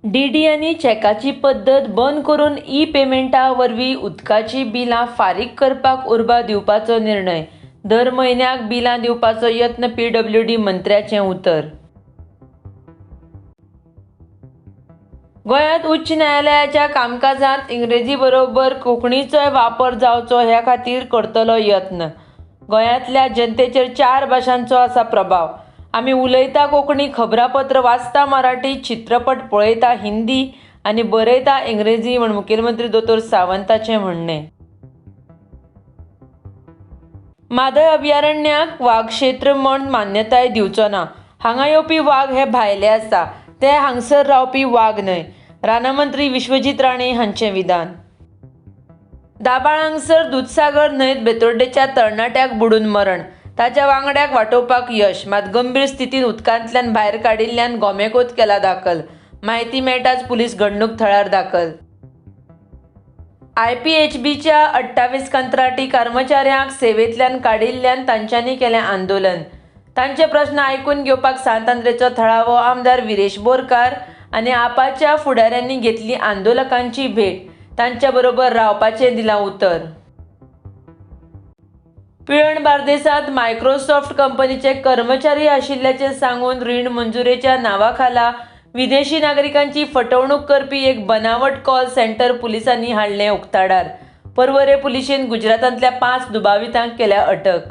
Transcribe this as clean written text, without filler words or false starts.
DD आनी चॅकाची पद्दत बंद करून ई पेमेंटा वरवीं उदकाचीं बिलां फारीक करपाक उर्बा दिवपाचो निर्णय. दर म्हयन्याक बिलां दिवपाचो यत्न पीडब्ल्यूडी मंत्र्याचें उतर. गोंयांत उच्च न्यायालयाच्या कामकाजांत इंग्रेजी बरोबर कोंकणीचोय वापर जावचो ह्या खातीर करतलो यत्न. गोंयांतल्या जनतेचेर 4 भाशांचो आसा प्रभाव. आमी उलयता कोंकणी, खबरापत्र वाचता मराठी, चित्रपट पळयता हिंदी आनी बरयता इंग्रेजी म्हूण मुखेलमंत्री दोतोर सावंताचें म्हणणें. म्हादय अभयारण्याक वाग क्षेत्र म्हूण मान्यताय दिवचो ना. हांगा येवपी वाग हे भायले आसा, ते हांगसर रावपी वाग न्हय, रानमंत्री विश्वजीत राणे हांचें विधान. दाबाळ हांगसर दुदसागर न्हंयत बेतोड्डेच्या तरणाट्याक बुडून मरण. ताच्या वांगड्याक वाटोवपाक यश, मात गंभीर स्थितींत उदकांतल्यान भायर काडिल्ल्यान गोमेकॉत केला दाखल. म्हायती मेळटाच पुलीस घडणूक थळार दाखल. आयपीएचबीच्या 28 कंत्राटी कर्मचाऱ्यांक सेवेंतल्यान काडिल्ल्यान तांच्यांनी केलें आंदोलन. तांचे प्रस्न आयकून घेवपाक सांत आंद्रेचो थळावो आमदार विरेश बोरकार आनी आपाच्या फुडाऱ्यांनी घेतली आंदोलकांची भेट. तांच्या बरोबर रावपाचें दिलां उतर. पिळर्ण बार्देसांत मायक्रोसॉफ्ट कंपनीचे कर्मचारी आशिल्ल्याचें सांगून रीण मंजुरेच्या नांवाखाला विदेशी नागरिकांची फटवणूक करपी एक बनावट कॉल सेंटर पुलिसांनी हाडलें उक्ताडार. पर्वरे पुलिशेन गुजरातांतल्या 5 दुबावितांक केल्या अटक.